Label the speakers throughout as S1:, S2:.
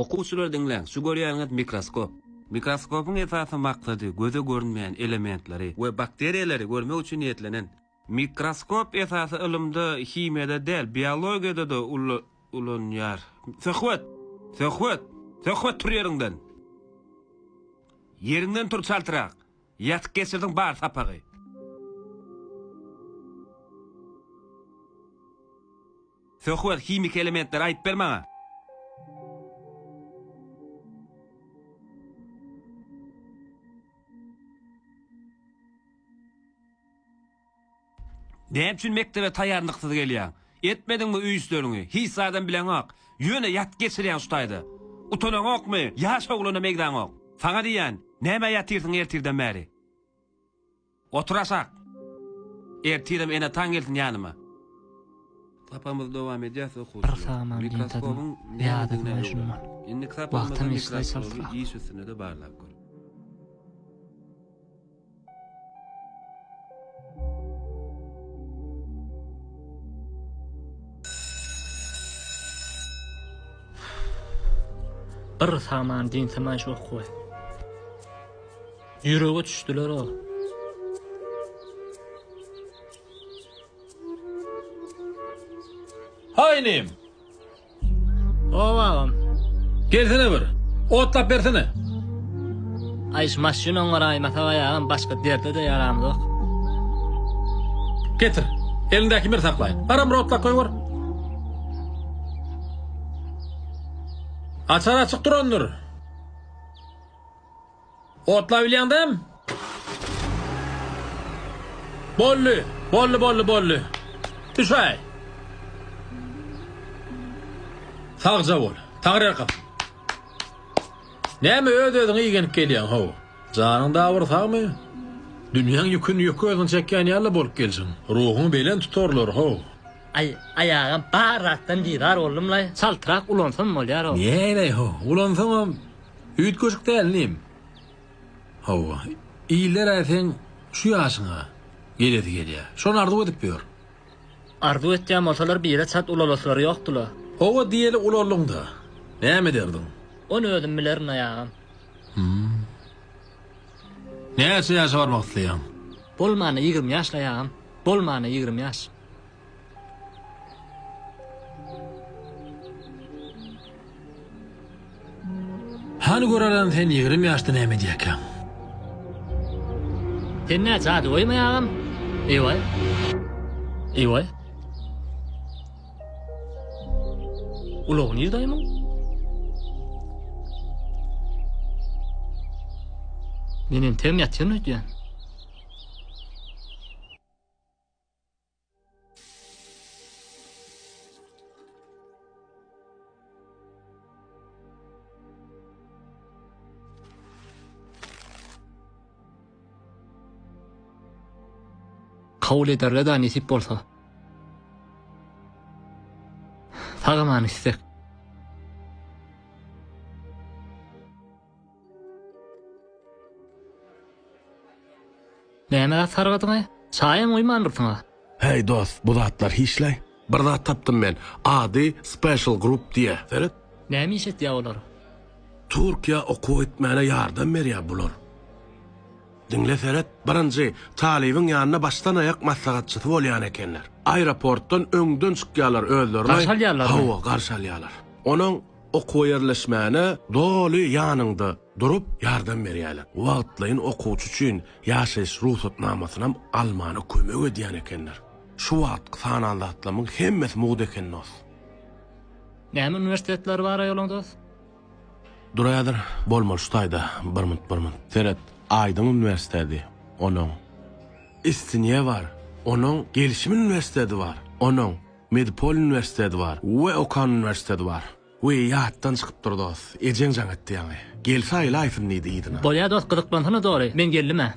S1: Okuwçylar diňläň, şu görýäniňiz mikroskop. Mikroskopyň esasy maksady göze görünmeýän elementleri we bakteriýalary görmek üçin niýetlenen. Mikroskop esasy ylymda himiýada däl, biologiýada-da ulanýar. Söhbet! Söhbet! Söhbet tur ýeriňden! Ýeriňden tur çaltrak! Ýatyp geçirdiň bar sapagy. Söhbet, himiki elementleri aýyp ber maňa. Näme üçin mekdebe taýýarlyksyz gelýäň? Etmediňmi öý işleriňi? Hiç zadam bileňok. Ýöne ýatyp geçirýäň şu taýda. Utanaňokmy? Ýaş oglana meňzäňok. Saňa diýýän, nämä ýatyrsyň ertirden bäri? Otur aşak! Ertirem ene-ataň gelsin ýanyma. Sapagymyzy dowam edýäs
S2: Bir
S1: okuwçylar.
S2: sagaman diýen
S1: Mikroskopyň
S2: tadym ýadadyma
S1: nämedigini
S2: şundan.
S1: öwren. Indiki sapagymyzda
S2: Wagtam işleý
S1: mikroskoby
S2: çaltrak.
S1: iş üstünde-de barlap gör.
S2: Bir saman diýsem-aý şu okuwy. Ýürege düşdüler-ow.
S3: Haý inim!
S2: Hawa agam.
S3: Gelsene bir. Otlap bersene.
S2: Aý şu maşyn oňaraýmasa aýagam başga derde-de ýaramzok.
S3: Getir. Eliňdäki bir saklaýyn. Baram bir otlap goýber. Açar açyk durandyr. Otlabilýäň dämi? Boldy, boldy, boldy, boldy. Düşäý. Sagja bol. Taňryýalkasyn. Näme öz-özüňe igenip gelýäň, how? Janyň dagy bir sagmy? Dünýäň ýüküni ýeke özüň çekýän ýaly bolup gelşiň. Ruhuňy belent tutarlar, how.
S2: Aý, aýagam bar zatdan bizar boldum-laý. Çaltrak ulansam bolýar-ow.
S3: Näleý, how, ulansaňam Üýtgeşik däl inim. Hawa, iller-ä seň şu ýaşyňa gelesi gelýär. Şony arzuw edip ýör.
S2: Arzuw etýän bolsalar bire çat ulalaslary ýokdy-la.
S3: Hawa diýeli ulaldyň-da. Näme ederdiň?
S2: Ony özüm bilerin aýagam.
S3: Hum. Näçe ýaşa barmak isleýäň?
S2: Bolmanda 20 ýaşla aýagam. Bolmanda 20 ýaş.
S3: Hany görelen sen 20 ýaşda näme edýärkäň?
S2: Sen nä jadygöými agam? Eýwaý. Eýwaý. Ulagy nirde aýmyň? Men entegem ýatyryn öýdýän. Kabul ederler-dä nesip bolsa. Sag-aman gitsek. Näme zat sargadyňaý? Çaýam guýmandyrsyň-a.
S4: Häý dost, bu zatlar hiçlaý. Bir zat tapdym men. Ady Special Group diýýä. Seret.
S2: Näme iş etýä olar?
S4: Türkiýä okuwa gitmäne ýardam berýä bular. Diňle seret, birinji, talybyň ýanynda başdan aýak maslahatçysy bolýan ekenler. Aeroportdan öňden çykýarlar özlerine.
S2: Garşy alýarlarmy?
S4: Hawa, garşy alýarlar. Onuň Okuwa ýerleşmäne doly ýanyňda durup ýardam berýärler. Wagtlaýyn okuwçy üçin ýaşaýyş rugsatnamasynam almana kömek edýän ekenler. Şu wagtky sanan zatlamyň hemmesi mugt eken dos.
S2: Näme uniwersitetleri bar aýolyň dos?
S4: Dur häzir, bolmaly şu taýda, bir munt, bir munt. Seret, Aýdyň uniwersiteti, onuň. Istinýe bar, onuň Gelişim uniwersiteti bar, onuň. Medipol uniwersiteti bar we Okan uniwersiteti bar. We ýatdan çykypdyr dos. Ejeň jaň etdi ýaňy. Gelse aýlaýsyn diýdi yzyna.
S2: Bolýa dos gyzyklansana dogry men geldim-ä.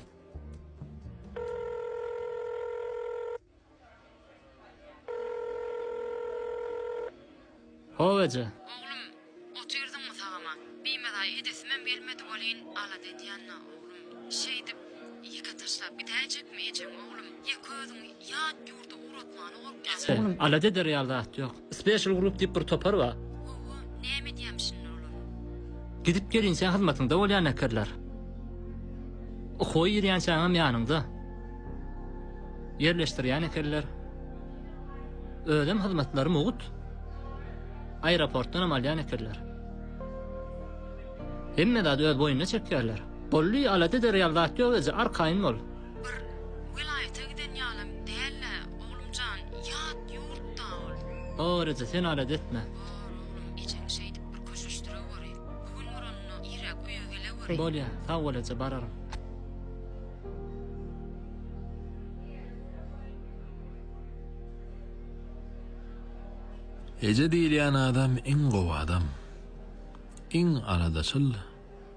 S2: How eje.
S5: Oglum, otyrdyňmy sag-aman? Bimaza edesimem gelmedi welin, alada edýän-dä, oglum. Şeýdip, ýeke taşlap gidäýjekmi ejeň, oglum? Ýeke özüňi ýat ýurda ugratmana gorkýaňmy?
S2: Oglum, alada eder ýaly zat ýok. Special group diýip bir topar bar.
S5: Hawa, näme edýämişinler olar?
S2: Gidip gelinçäň hyzmatyňda bolýan ekenler. Okuwa girýänçäňem ýanyňda. Ýerleşdirýän ekenler. Özem hyzmatlary mugt. Aeroportdanam alýan ekenler. Hemme zady öz boýnuna çekýärler. Boldy, alada eder ýaly zat ýok eje, arkaýyn bol.
S5: Bir welaýata giden ýalam däl-ä, oglum jan, ýat ýurt-da ol.
S2: Bor eje, sen alada etme.
S5: Bor oglum, ejeňi şeýdip bir köşeşdireweri. Bu gün bolanda irräk öýe geleweri.
S2: Bolýa, sag bol eje, bararyn.
S3: Eje diýilýän adam iň gowy adam. Iň aladaçyl,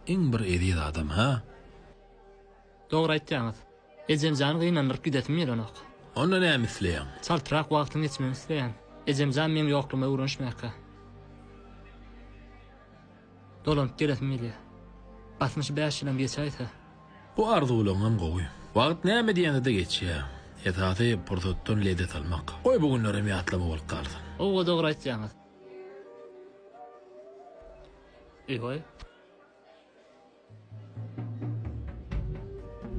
S3: iň bir eziz adam, hä?
S2: Dogry aýtýaňyz. Ejemjany gynandyryp gidesim gelenok.
S3: Onda näme isleýäň?
S2: Çaltrak wagtyň geçmegini isleýän. Ejemjan meň ýoklugyma öwrenişmäkä. Dolanyp gelesim gelýär. Basym şu bäş ýylam geçäýse.
S3: Bu arzuwlaňam gowy. Wagt näme diýende-de geçýär. Esasy pursatdan lezzet almak. Goý bu günlerem ýatlama bolup galsyn.
S2: Howwa dogry aýtýaňyz. Eý-hoý.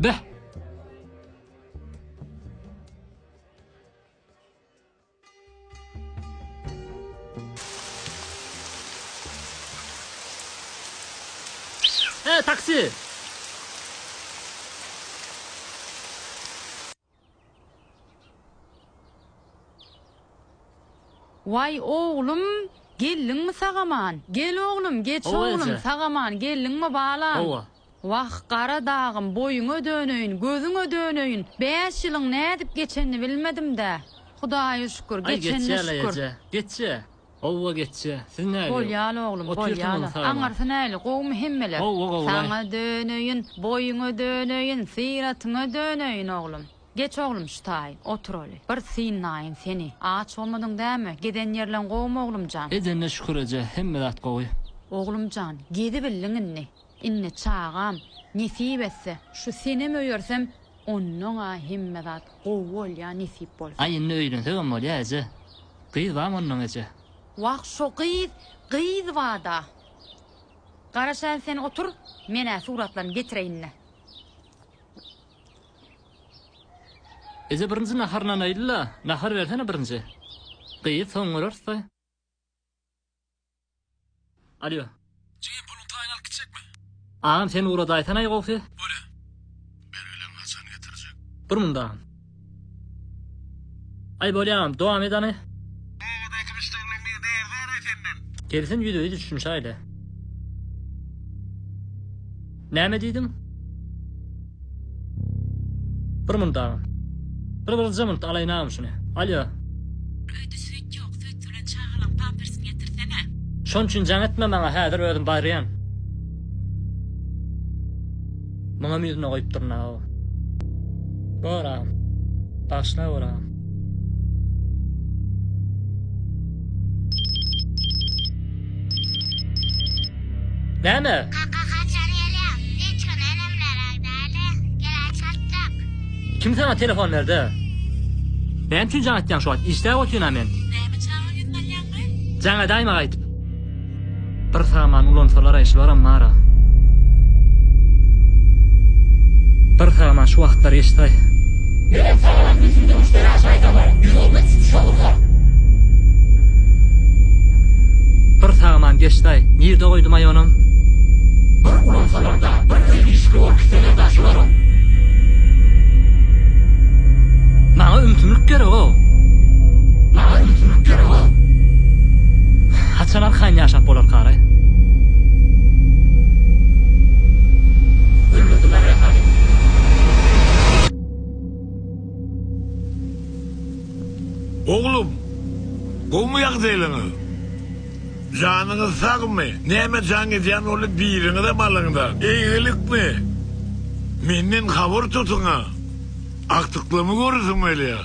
S2: Beh! He, taksi!
S5: Waý, oglum, geldiňmi sag-aman? Gel, oglum, geç,
S2: Hawa,
S5: oglum,
S2: eje.
S5: sag-aman geldiňmi, balam?
S2: Hawa.
S5: Wah, gara dagym, boýuňa döneýin, gözüňe döneýin, bäş ýylyň nädip geçenini bilmedim-dä. Hudaýa şükür,
S2: Aý,
S5: geçenine
S2: geçýär-le,
S5: şükür.
S2: eje, geçýär. Howwa, geçýär. Siz näli?
S5: Bolýa-la, oglum,
S2: Otyrsyňyz
S5: bolýa-la.
S2: sag-aman.
S5: Aňyrsy näli, gowumy hemmeler?
S2: Howwa, gowy-laý.
S5: Saňa döneýin, boýuňa döneýin, syratyňa döneýin, oglum. Geç oglum şu taý, oturaly. Bir synlaýyn seni. Aç bolmadyň dämi? Gezen ýerleň gowumy oglumjan?
S2: Edenine şükür eje, hemme zat gowy.
S5: Oglumjan, gezibildiň indi. Indi çagam, nesip etse, şu senem öýersem, onnoň-a hemme zat gowy bolýa nesip bolsa.
S2: Aý indi öýlensegem bolýa eje. Gyz barmy onnoň eje?
S5: Wah şo gyz, gyz bada. Garaşaýyn sen otur, men-ä suratlaryny getireýin-le.
S2: Eje birinji naharlanaýly-la, nahar bersene birinji. Gyzy soň göreris-de. Alýo.
S3: Jigim puluň taýyny alyp gitjekmi?
S2: Agam sen ugradaýsanaý gowsy.
S3: Bolýa. Bergilerini haçan getirjek?
S2: Bir munda agam. Aý bolýa agam, dowam et hany.
S3: Obadaky müşderileň biri närzaraý senden.
S2: Gelsin ýüzbe-ýüz düşünşäýli. Näme diýdiň? Bir munt agam. Bir birje munt alaýyn agam şuny. Alýo.
S6: Öýde süýt ýok, süýt bilen çagalaň pampersini getirsene.
S2: Şon üçin jaň etme maňa häzir özüm barýan. Muňam ýüzüne goýupdyryn aga. Bor agam. Bagyşlaweri agam. Näme?
S7: Kaka haçan gelýäň? Hiç gün enemler agdäli. Geläý çaltrak.
S2: Kim saňa telefon berdi? Näme üçin jaň etýäň şu wagt? Işläp otyryn-a men.
S6: Näme çagaň ýüzüni alýaňmy?
S2: Jaň edäýme gaýdyp. Bir saman ulansalar-aý şularam bar-a. Bir saman şu wagtlar geçsaý.
S8: Menem sagalan ýüzümde müşderi aşaýsalar, ýüregime şowurlar.
S2: Bir sagaman geçsaý, nirde goýdum-aý onam?
S8: Bir ulansalar-da, bir öý işikli bolup gitseler-da şularam.
S2: Maňa ümsümlik gereg-ow.
S8: Maňa ümsümlik gereg-ow.
S2: Haçan arkaýyn ýaşap bolarkaraý?
S8: Öldürdiler Rehany.
S9: Oglum, gowumy ýagdaýlaryňyz? Janyňyz sagmy? Näme jaň edýän boldy biriňizem alyňda. Eýgilikmi? Menden habar tutuň-a. Agtyklarymy göresim gelýär.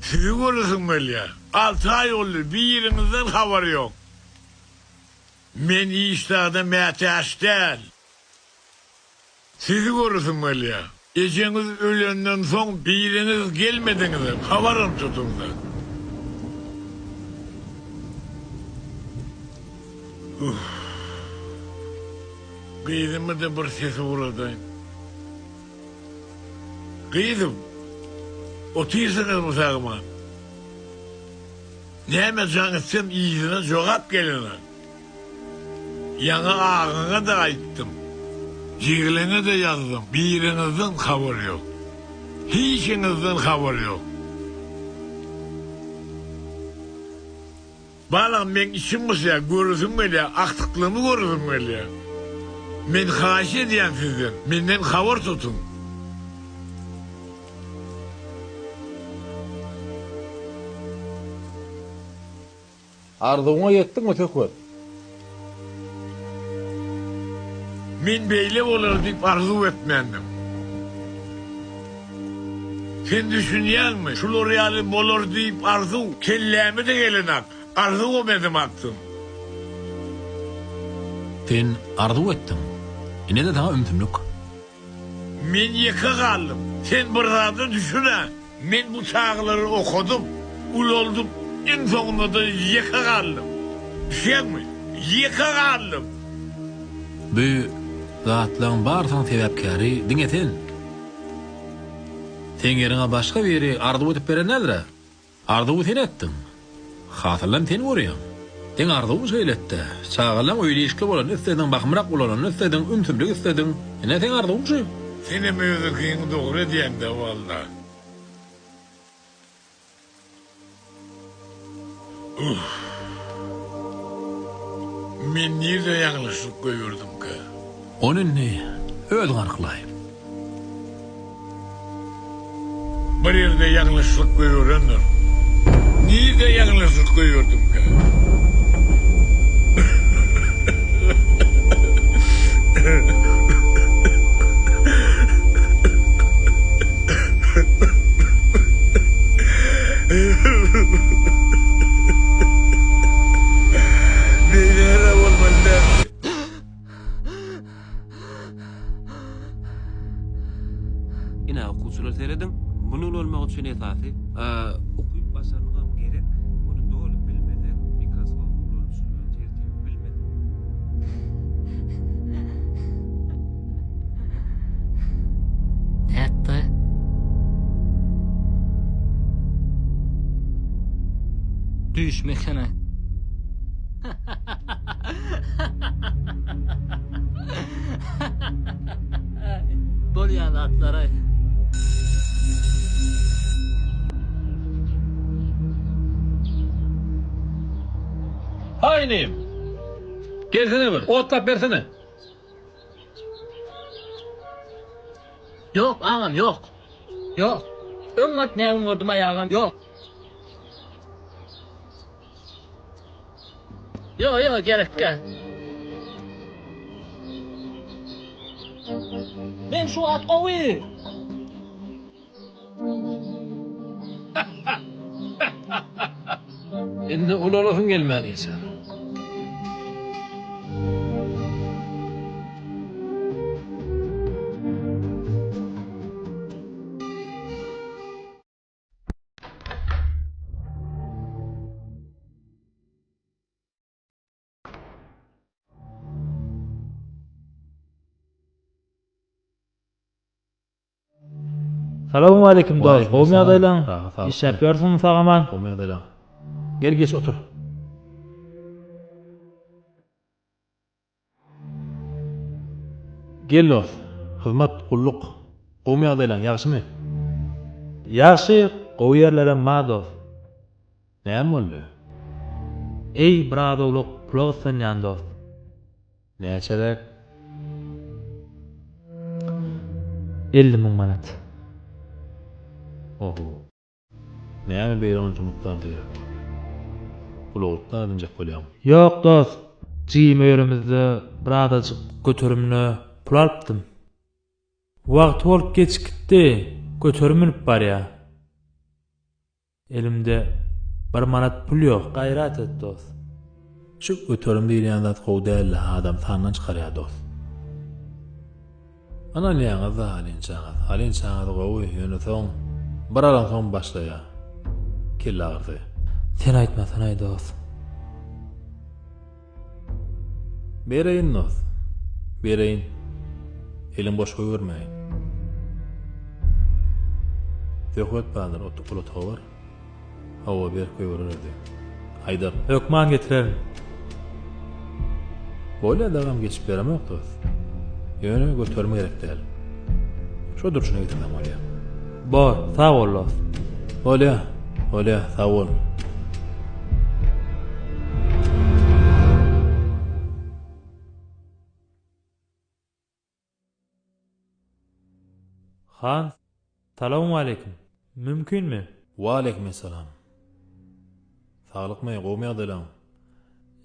S9: Sizi göresim gelýär. Alty aý boldy, biriňizden habar ýok. Men hiç zada mätäç däl. Sizi göresim gelýär. Ejeňiz ölenden soň biriňiz gelmediňizem, habaram tutuňda. Uff. Gyzyma-da bir ses ugradaýyn. Gyzym, otyrsyňyzmy sagman? Näme jaň etsem yzyna jogap gelenok. Ýaňy agaňa-da aýtdym. Jigileňe-de ýazdym. Biriňizden habar ýok. Hiçiňizden habar ýok. Balam, meň içim gysýar, göresim gelýär, agtyklygymy göresim gelýär. Men haýyş edýän sizden, menden habar tutuň.
S3: Arzuwyňa ýetdiňmi Söhbet?
S9: Men beýle bolar diýip arzuw etmändim. Sen düşünýäňmi, şular ýaly bolar diýip arzuw kelläme-de gelenak, arzuwam edemakdym.
S3: Sen arzuw etdiň. Ine-de saňa ümsümlik.
S9: Men ýeke galdym. Sen bir zada düşün-ä, men bu çagalary okadyp, ulaldyp, iň soňunda-da ýeke galdym. Düşýäňmi? Ýeke galdym!
S3: Bu zatlaryň barysynyň sebäpkäri diňe sen. Seň ýeriňe başga biri arzuw edip beren däldir-ä? Arzuwy sen etdiň. Hasylam sen görýäň. Seň arzuwyň şeýletdi. Çagalaň öýli-işikli bolanyny islediň, bahymrak ulalanyny islediň, ümsümlik islediň. Ine seň arzuwyň şu.
S9: Senem özüňkiňi dogry edýäň-dä walla. Uff. Men nirde ýalňyşlyk goýberdimkä?
S3: Ony indi özüň anyklaý.
S9: Bir ýerde ýalňyşlyk goýberendir. Nirde ýalňyşlyk goýberdimkä? Beýle-hä bolmaly däl.
S1: Ine okuwçylar serediň, muny ulanmak üçin esasy ukyp başarnygam gerek. Muny doly bilmesek, mikroskop ulanyşyny tertibi bilmesek.
S2: Nätdi? Düýşmi ekeni? Bolýan zatlar-aý.
S3: Haý inim! Gelsene bir, otlap bersene.
S2: Ýok, agam, ýok. Ýok. Öň wagt näme gördüm aý agam, ýok. Ýok, ýok, gerekkä. Men şu wagt gowy.
S3: Indi ulalasyň gelmän geçer.
S10: Salowmaleýkim dost, gowmy ýagdaýlaň? Işläp ýörsüňmi sag-aman?
S3: Gowmy ýagdaýlaň? Gel geç otur. Gel dost. Hyzmat, gulluk. Gowmy ýagdaýlaň, ýagşymy?
S10: Ýagşy, gowy ýerlerem bar dost.
S3: Näme boldy?
S10: Eý, biraz owlak pula gyssanýan dost.
S3: Näçeräk?
S10: 50000 manat.
S3: Oho. Näme beýle onça mukdarda gerek? Ulaglyk edinjek bolýaňmy?
S10: Ýok dost, jigim öýerimizde birazajyk göterimine pul alypdym. Wagty bolup geçip gitdi, göterim münüp barýa. Elimde bir manat pul ýok, gaýrat et dost.
S3: Şu göterim diýilýän zat gowy däldi, adam sandan çykarýar dost. Ynanýaňyzda Alinçaňyz. Alinçaňyz gowy, ýöne soň bir alansoň başlaýar kelle agyrysy.
S10: Sen aýtmasanaý dost.
S3: Bereýin dost. Bereýin. Eliň boş goýbermäýin. Söhbet bardyr, ol otaga bar. Hawa, berip goýberer özi. Aýdaryn.
S10: Hökman getirerin.
S3: Bolýa dagam geçip beremok dost. Ýöne göterim gerek däl. Şo durşuna getirseň bolýa.
S10: Bor, sag bol dost.
S3: Bolýa, bolýa, sag bol.
S10: Han, salowmaleýkim. Mümkinmi?
S3: Waleýkimessalam. Saglykmy, gowumy ýagdaýlaň?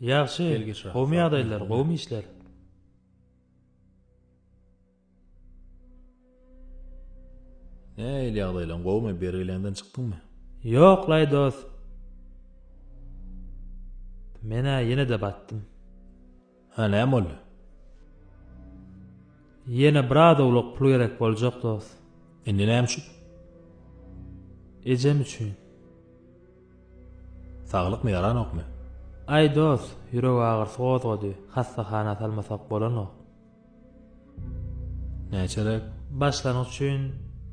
S10: Ýagşy,
S3: Gel geç rahat,
S10: gowumy
S3: saglykmy,
S10: ýagdaýlar,
S3: gowumy?
S10: gowumy işler?
S3: Nähili ýagdaýlaň, gowumy, bergileňden çykdyňmy?
S10: Ýok-laý dost. Men-ä ýene-de batdym.
S3: Hä, näme boldy?
S10: Ýene biraz owlak pul gerek boljak dost.
S3: Indi näme üçin?
S10: Ejem üçin.
S3: Saglykmy, ýaranokmy?
S10: Aý dost, ýürek agyrysy gozgady, hassahana salmasak bolanok.
S3: Näçeräk?
S10: Başlangyç üçin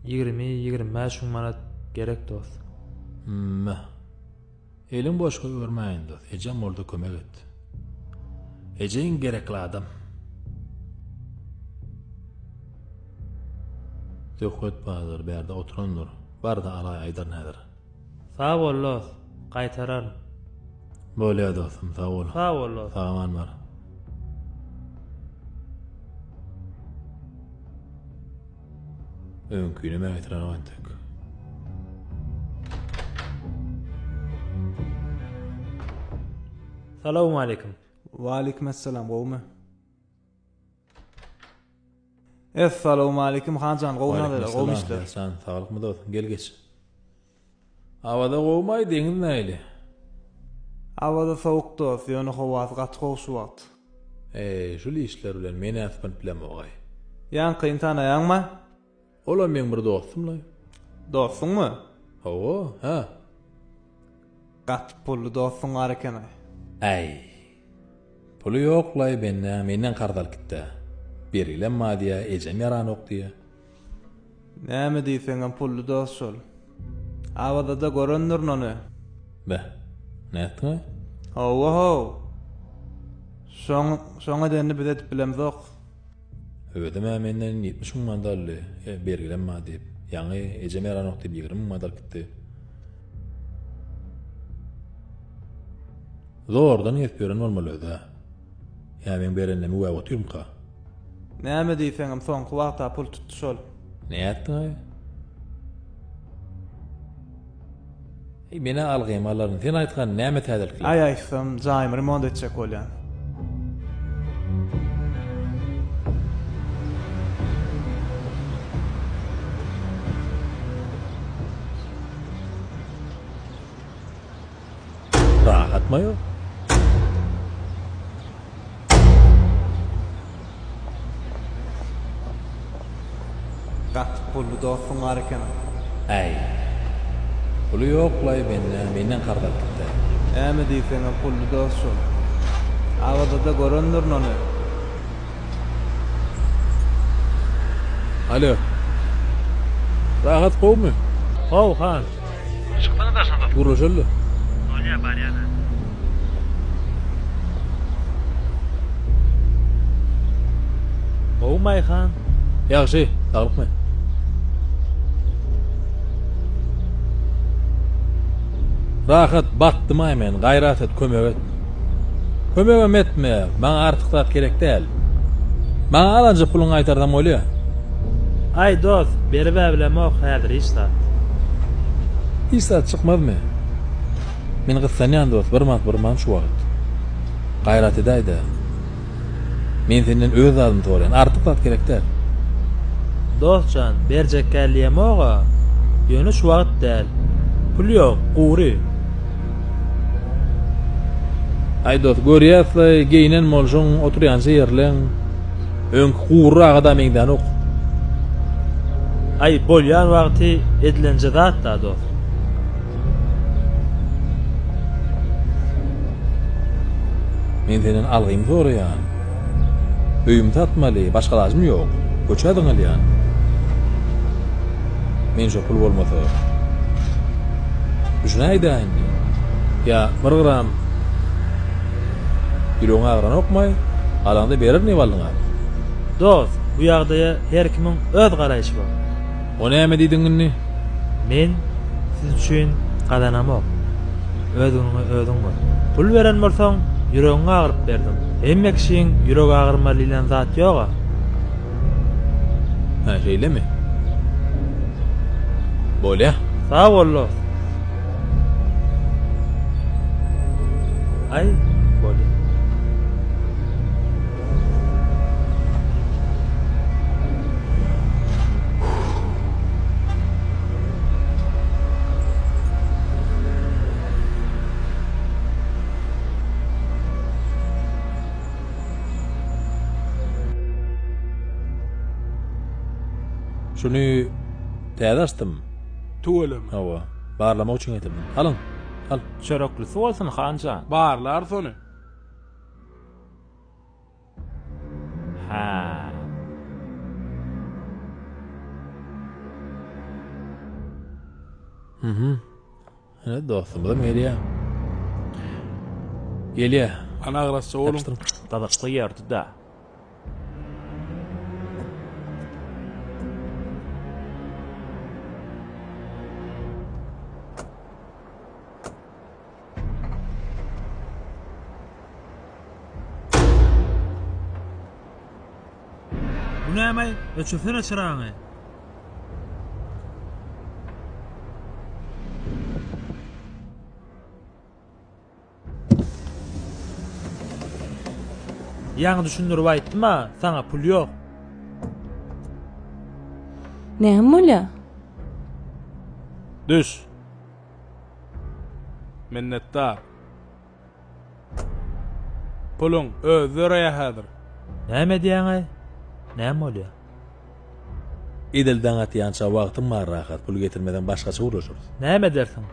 S10: 20-25 müň manat gerek dost.
S3: Hümm. Eliň boş goýbermäýin dost, ejem bolsa kömek et. Eje iň gerekli adam. Söhbet bardyr, bärde oturandyr. Bar-da alaý aýdaryn häzir.
S10: Sag bol dost, gaýtararyn.
S3: Bolýa dostum, sag bol.
S10: Sag bol dost.
S3: Sag aman bar. Öňkini men gaýtaranok entek.
S10: Salowmaleýkim.
S11: Waleýkim essalam gowumy? Essalowmaleýkim Hanjan gowy ýagdaýlar gowumy işler?
S3: Jan saglykmy dost gel geç. Awaza gowumaý deňiz nähili?
S11: Awaza sowuk dost ýöne howasy gaty gowy şu wagt.
S3: Eý şul işler bilen menä sypynyp bilemogaý.
S11: Ýaňkyny tanaýaňma?
S3: Olam meň bir dostumlaý.
S11: Dostuňmy?
S3: Hawa, hä.
S11: Gaty pully dostuň bar ekenaý.
S3: Äý. Puly ýoklaý bendäň menden karz alyp gitdä. Bergilem bar diýä, ejem ýaranok diýä.
S11: Näme diýseňem pully dost şol. Awazada görendirin ony.
S3: Beh, nätdiňaý?
S11: Hawa how. Şoň, şoň edenini biz edip bilemzok.
S3: Özem-ä menden 70 müň manat aldy, e, bergilem bar diýip. Ýaňy ejem ýaranok diýip 20 müň manat alyp gitdi. Zordan gezip ýören bolmaly öz-ä. Ýa meň berenlemi güwäp otyrmyka?
S11: Näme diýseňem soňky wagt-a pul tutdy şol.
S3: Nätdiň-aý? Eý, men-ä algymy alaryn. Sen aýtgan, näme täzelikler?
S11: Aý aýtsam, jaýymy remont etjek bolýan.
S3: Rahatma ýok.
S11: Gaty pully dostuň bar eken.
S3: Äý. Puly ýoklaý bende, menden karz alyp gitdä.
S11: Näme diýseňem pully dost şol. Awazada görendirin ony.
S3: Alo. Rahat gowmy?
S10: Gowy han. Çyksana daşyna dos.
S3: Gürleşeli.
S10: Bolýa barýana. Gowmy Aýhan?
S3: Ýagşy, saglykmy? Rahat batdymaý men, gaýrat et, kömek et. Kömegem etme, maňa artyk zat gerek däl. Maňa alanja puluňy gaýtarsaň bolýa.
S10: Aý dost, berib-ä bilemok häzir hiç zat.
S3: Hiç zat çykmazmy? Men gyssanýan dost, bir manat bir manat şu wagt. Gaýrat edäý-dä. Men senden öz zadymy soraýan, artyk zat gerek däl.
S10: Dost jan, berjekgä diýemog-a, ýöne şu wagt däl. Pul ýok, gury.
S3: Aý dost, görýäs-laý, geýnen bolşuň, oturýança ýerleň. Öňki guryraga-da meňzänok.
S10: Aý, bolýan wagty edilenje zat-da, dost.
S3: Men senden algymy soraýan. Öýümi satmaly, başga alajym ýok. Köçä zyňylýan. Men şo pul bolmasa. Düşünäý-dä indi. Ýa bir gram ýüregiň agyranokmaý? Alaňda bererin ýeballyňa.
S10: Dost, bu ýagdaýa her kimiň öz garaýşy bar.
S3: O näme diýdiň indi?
S10: Men siz üçin gazanamok. Öz günüňi özüň gör. Pul beren bolsaň, ýüregiňi agyryp berdiň. Hemme kişiň ýüregi agyrmaly diýlen zat ýog-a.
S3: Hä, şeýlemi? Bolýa.
S10: Sag bol, dost. Aý, bolýa.
S3: Şuny täze açdym.
S12: Tüweleme.
S3: Hawa, barlamak üçin getirdim. Alyň, al.
S13: Çöreklisi bolsun, han jan.
S12: Barlarys ony.
S13: Hä.
S3: Mhm. Ine dostumyzam gelýär. Gelýär.
S12: Ana agrasja boluň.
S13: Gyzykly ýerdi-dä.
S10: Bu näme? Öçürsene çyragyňy. Ýaňy düşündirip aýtdym-a, saňa pul ýok.
S5: Näme bolýa?
S12: Düş. Minnetdar. Puluň özi döreýär häzir.
S10: Näme edýäňaý? Näme bolýa?
S3: Edil daň atýança wagtyň bar rahat, pul getirmeseň başgaça gürleşeris.
S10: Näme edersiň?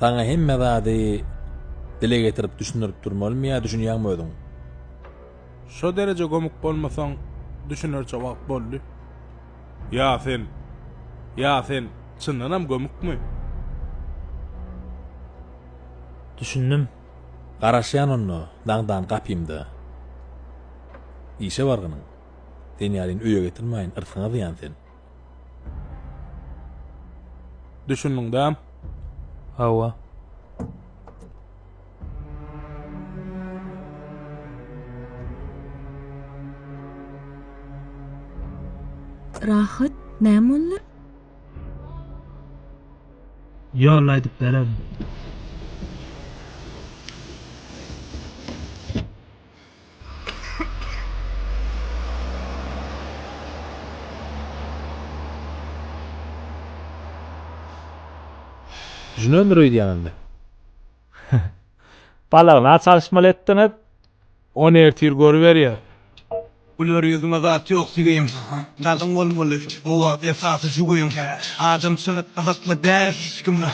S3: Saňa hemme zady dile getirip düşündirip durmalymy ýa düşünýäňmi özüň?
S12: Şo dereje gömük bolmasaň düşünerçe wagt boldy. Ýa sen, ýa sen çyndanam gömükmi?
S10: Düşündim.
S3: Garaşýan onda daňdan gapymda. Işe bargynyň. Sen ýalyny öýe getirmäýin, yrsgyňa zyýan sen.
S12: Düşündiň däm?
S10: Hawa.
S5: Rahat, näme boldy?
S10: Ýolda aýdyp bererin.
S3: Düşünendir öýdýän indi.
S13: Balagyna çalyşmaly etdiňiz.
S12: Ony ertir görüberýäs.
S14: Güler ýüzüňe zat ýok jigim. Galyň bolmaly bu wagt esasy jübüň. Adamçylyk gyzykly däl hiç kime.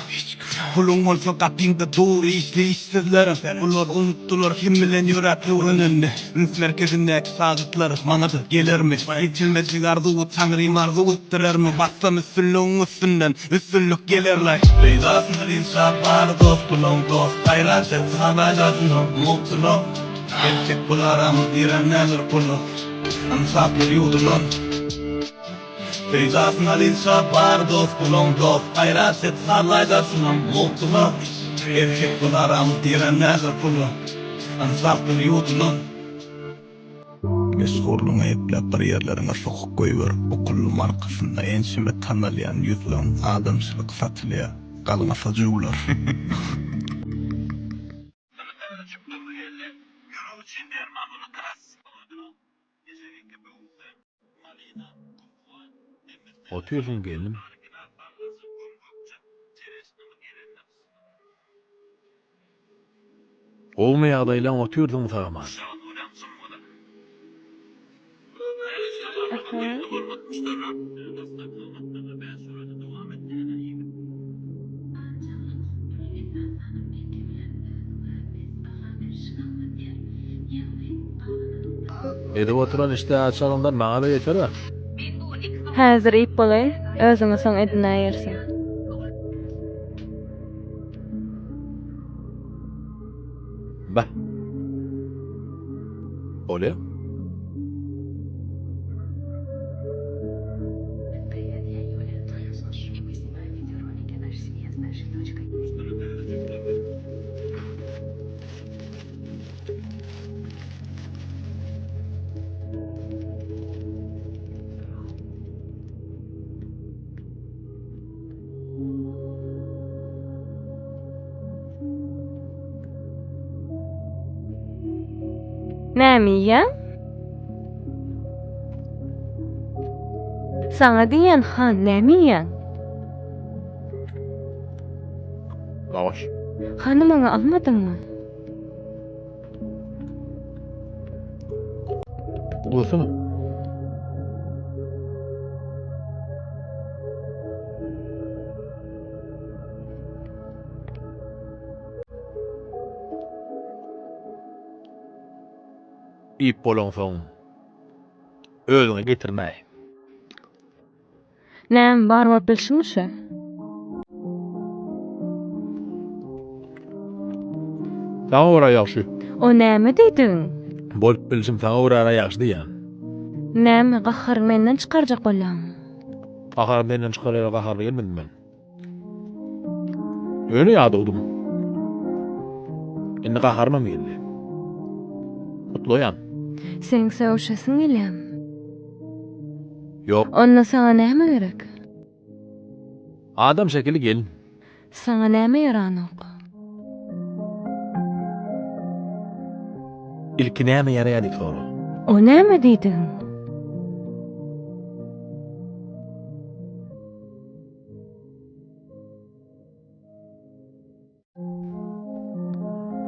S14: Puluň bolsa gapyňda dur işli işsizler. Bular unutdylar kim bilen ýöräp öwrenenini. Üns merkezindäki sagatlar maňa-da gelermi? Ýetilmejek arzuwy Taňrym arzuw etdirermi? Bassam üstünligiň üstünden üstünlik gelerlaý. Peýdasyna ynsap bar dost bulaň dost gaýrat et sanaýlasynam mugtuna. Erkek bul aramyz giren näler pula Ynsaply ýuwdulan Peýdasyn al ynsap bar dost bulaň dost Gaýrat et sallaýlasynam mugtuna Erkek bul aramyz giren näler pula Ynsaply ýuwdulan. Meşhurlygyňy epläp bir ýerleriňe sokup goýber, okully markasynda ençeme tanalýan ýüzleň adamçylyk satylýar, galmasa jöwler.
S3: Otyrsyň gelnim. Gowmy ýagdaýlaň otyrsyň sagaman. Edip oturan işdä açagyňdan maňa-da ýeter-ä.
S15: Häzir iýip bolaý, özüňe soň edinäýersiň.
S3: Bah. Bolýa.
S15: Näme iýýäň? Saňa diýýän han, näme iýýäň?
S3: Lavaş.
S15: Hany maňa almadyňmy?
S3: Uzatsana. Iýip bolaňsoň özüňe getirmäý.
S15: Näme bar bolup bilşiňmi şu?
S3: Saňa görä ýagşy.
S15: O näme diýdigiň?
S3: Bolup bilşim saňa görä ýagşy diýýän.
S15: Näme gaharyňy menden çykarjak bolýaňmy?
S3: Gaharymy senden çykarara gaharly gelmedim men. Ýöne ýadawdym. Indi gaharymam geldi. Gutlaýan.
S15: Seň sögüşesiň gelýämi?
S3: Ýok.
S15: Onda saňa näme gerek?
S3: Adam şekili gelin.
S15: Saňa näme ýaranok?
S3: Ilki näme ýaraýar diýip sora.
S15: O näme diýdigiň?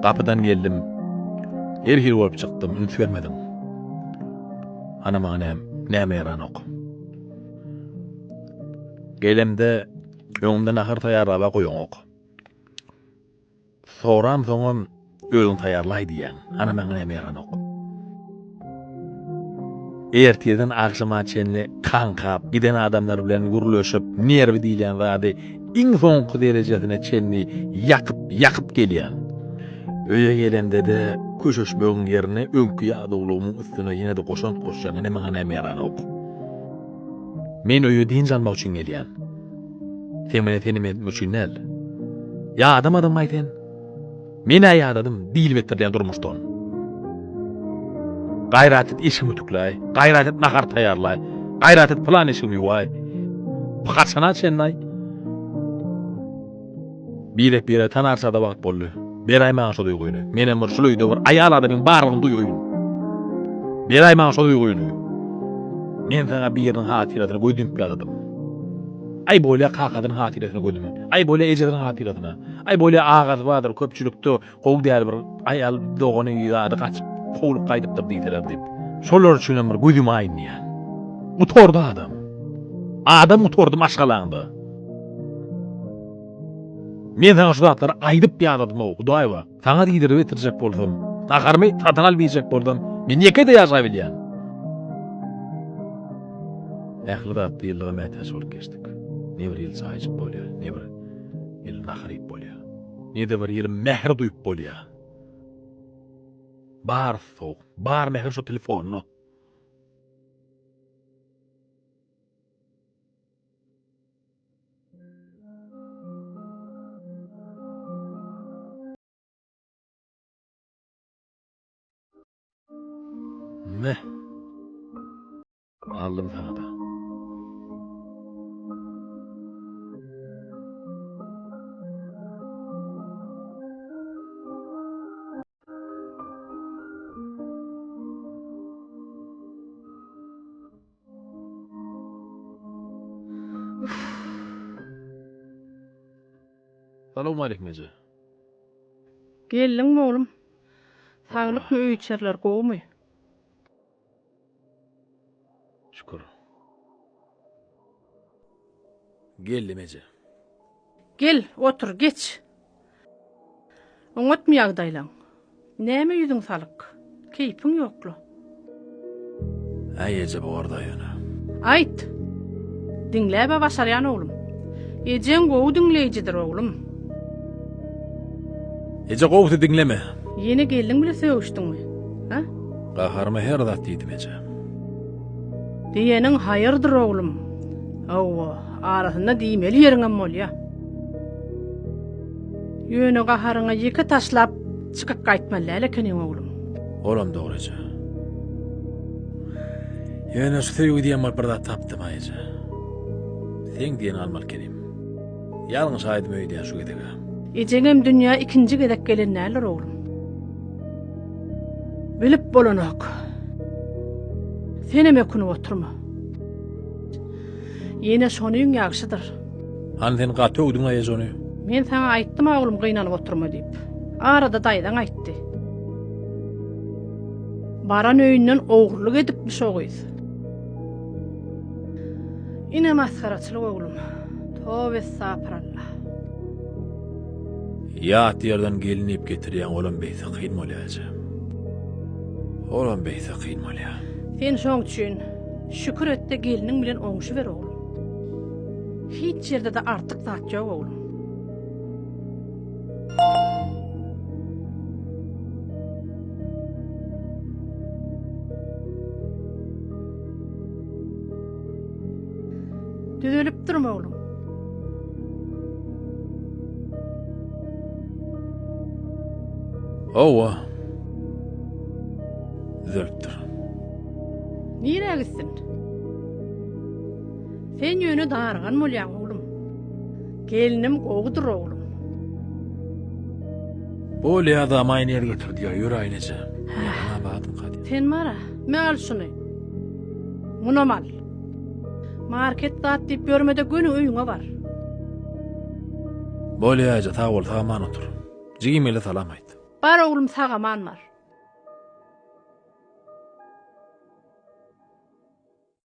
S3: Gapydan geldim. Her hili bolup çykdym, üns bermediň. Ana maňa näme, näme ýaranok. Gelemde öňümde nahar taýýarlaba goýaňok. Soramsoňam özüň taýýarlaý diýýäň. Ana maňa näme ýaranok. Ertirden agşama çenli kaňkap, giden adamlar bilen gürleşip, nerwi diýilýän zady iň soňky derejesine çenli ýakyp, ýakyp gelýän. Öýe gelemde-de köşeşmegiň ýerine öňki ýadawlygymyň üstüne ýene-de goşant goşýan, ine maňa näme ýaranok. Men öýe dynç almak üçin gelýän. Seň bilen senem etmek üçin däl. Ýadamadyňmaý sen? Men-ä ýadadym diýlip etdirilýän durmuşdan. Gaýrat et eşigimi ütükläý, gaýrat et nahar taýýarlaý, gaýrat et pylan eşigimi ýuwaý. Haçana çenli-aý? Birek-biregi tanarça-da wagt boldy. Beräý maňa şo duýgyny. Menem bir şul öýde bir aýal adamyň barlygyny duýaýyn. Beräý maňa şo duýgyny. Men saňa biriniň hatyrasyna göz ýumup ýadadym. Aý bolýa kakasynyň hatyrasyna göz ýumup. Aý bolýa ejesiniň hatyrasyna. Aý bolýa agasy bardyr köpçülikde gowy däl bir aýal dogany zady gaçyp kowlup gaýdypdyr diýseler diýip. Şolar üçinem bir göz ýumaýyn diýýän. Gutardy adam. Adam gutardy maşgalaňda. Men saňa şu zatlary aýdyp ýadadym-ow, Hudaýba. Saňa diýdirip getirjek bolsam, naharymy satyn alyp iýjek bolsam, men ýeke-de ýaşabilýän. Ähli zatda ýyllyga mätäç bolup geçdik. Ne bir ýyl çaý içip bolýar, ne bir ýyl nahar iýip bolýar. Ne-de bir ýyl mähir duýup bolýar. Barysy sowuk, bar mähir şo telefonda. Me. Aldym sana da. Salowmaleýkim eje.
S16: Geldiňmi oglum? Saglykmy öý-içeriler gowumy?
S3: Şükür. Geldim eje.
S16: Gel, otur, geç. Oňatmy ýagdaýlaň? Näme ýüzüň salyk? Keýpiň ýokla.
S3: Äý eje borda ýöne.
S16: Aýt. Diňläb-ä başarýan oglum. Ejeň gowy diňleýjidir oglum.
S3: Eje gowusy diňleme.
S16: Ýene gelniň bile sögüşdiňmi? A?
S3: Gaharyma her zat diýdim eje.
S16: Diýeniň haýyrdyr oglum. Hawa, arasynda diýmeli ýeriňem bolýa. Ýöne gaharyňa ýeke taşlap çykyp gaýtmaly däl ekeniň oglum.
S3: Olam dogry eje. Ýöne şu söýgi diýen bolup bir zat tapdym-a eje. Seň diýeniňi almaly ekenim. Ýalňyşaýdym öýdýän şu gezeg-ä.
S16: Ejeňem dünýä ikinji gezek gelen däldir oglum. Bilip bolanok. Senem ökünip oturma. Ýene şonyň ýagşydyr.
S3: Hany sen gaty öwdüň-aý eje ony.
S16: Men saňa aýtdym-a oglum gynanyp oturma diýip. Arada daýzaň aýtdy. Baran öýünden ogurlyk edipmiş o gyz. Ine masgaraçylyk oglum. Toba estapyralla.
S3: Ýat ýerden gelin diýip getirýäň olam beýse kyn bolýa eje. Olam beýse kyn bolýa.
S16: Sen şoň üçin şükür etde gelniň bilen oňşuber oglum. Hiç ýerde-de artyk zat ýok oglum. Düzelipdirmi oglum?
S3: Hawa. Düzelipdir.
S16: Nirä gitsin? Sen ýöne darygan bolýaň oglum. Gelnim gowudyr oglum.
S3: Bolýa-da maýner getir diýýär, ýör Aýneje. Maňa badym ka diýýär.
S16: Sen bara, me al şuny. Munam al. Market zat diýip ýörme-de göni öýüňe bar.
S3: Bolýa eje, sag bol, sag-aman otur. Jigim gelse salam aýt.
S16: Bar oglum sag-aman bar.